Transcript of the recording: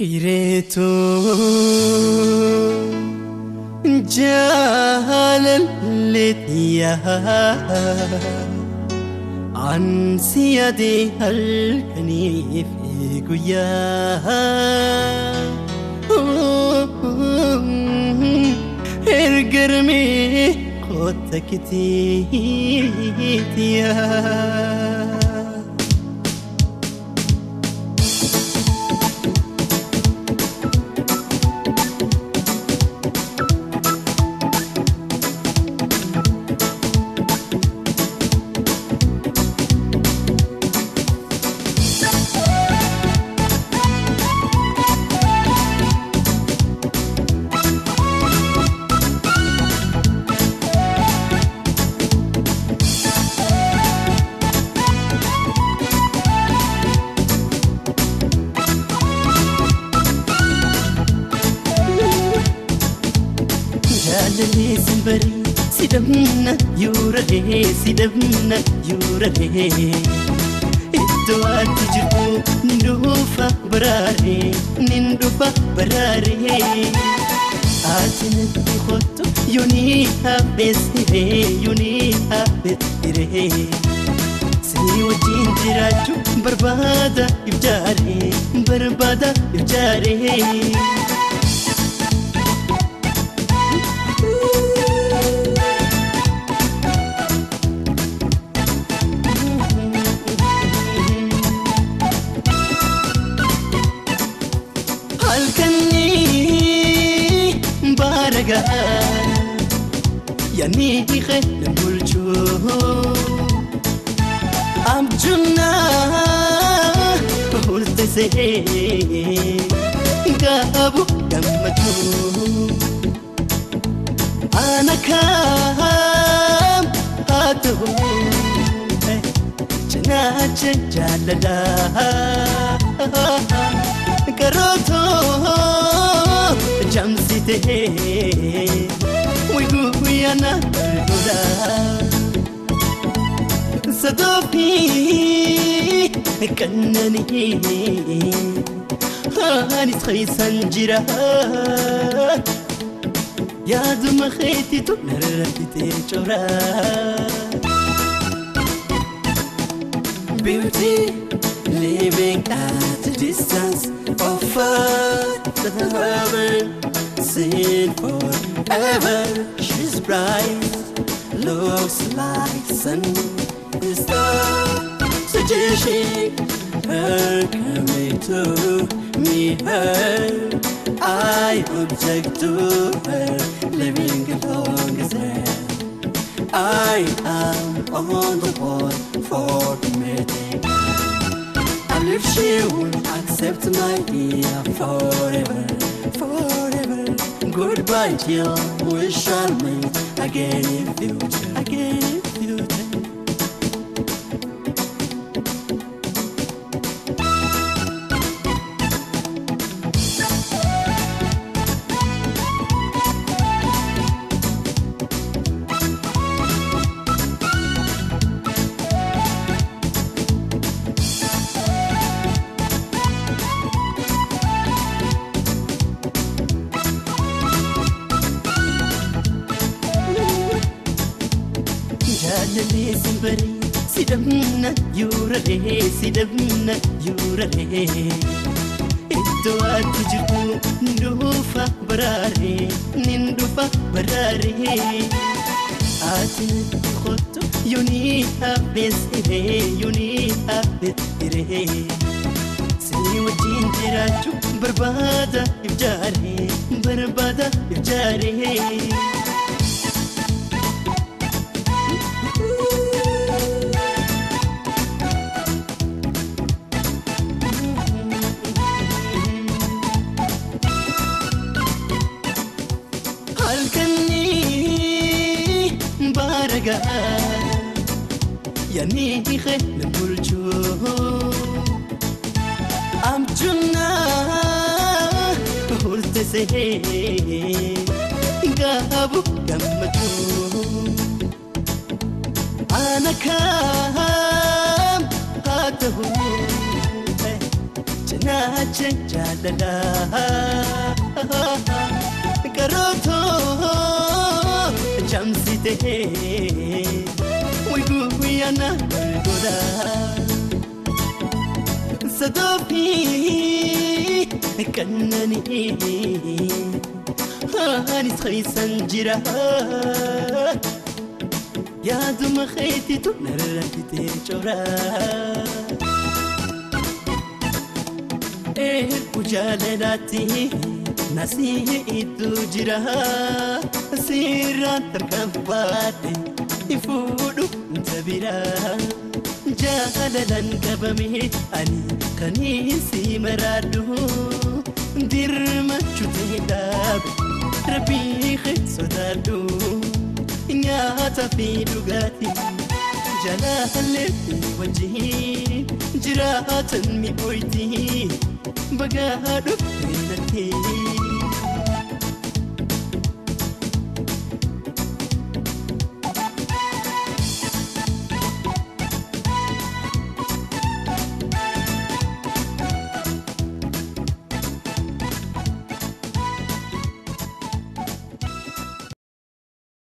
Ireetu jaalalleetiya ansi yaadee halkanii fi guyyaa ergarmee kotta kitiitiya. Jaalallee simbarii sidhamna yuuralee sidhamna yuuralee iddoo ati jirtu nin dhufa baraaree nin dhufa baraaree ati natti kottu yoonii hafeessiree yoonii hafeessiree si wajjin jiraachuu barbaada ibjaaree barbaada ibjaaree. Halkanii baaragaa yaani keenya bulchuu abjuunaa hurtesee gaabu gammachuu ana kaam haa ta'u cinaacha jaalalaa. Karoto jamsite wiguyana goda sadofi kannani hani khaysan jira yaaduma khaytitu narratite chora. Beauty living at a distance of heaven, seen forever. She's bright, looks like sun star, suggesting her coming to me. Her, I object to her living along as her. I am on the board for meeting. I believe she would accept my dear forever, forever. Goodbye till we shall meet again in future, again in future. Jaalallee simbarii sidhamna yuuralee sidhamna yuuralee iddoo ati jirtu nin dhufa baraaree nin dhufa baraaree ati natti kottu yoonii hafeessiree yoonii hafeessiree si wajjin jiraachuu barbaada ibjaaree barbaada ibjaaree. Halkanii baaragaa yaani keenya bulchuu abjuunaa hurtesee gaabu gammachuu ana kaam haa ta'u. Cinaacha jaalalaa karootoo jamsitee guyyaana godhaa sadoofii kannanii anis keessan jira yaaduma keetitu narra fitee coraa. Jaalalaatti nasii iddoo jira seeraan tarkaanfaadhe fuudhu tabira jaalalaan qabame ani kan si maraadhu dirmachuu ta'e dhaabe rabbii sodaadhu nyaata fi dhugaatii jaalallee wajjin jiraatan mi'ooyti. Bagaa dhuftee natti.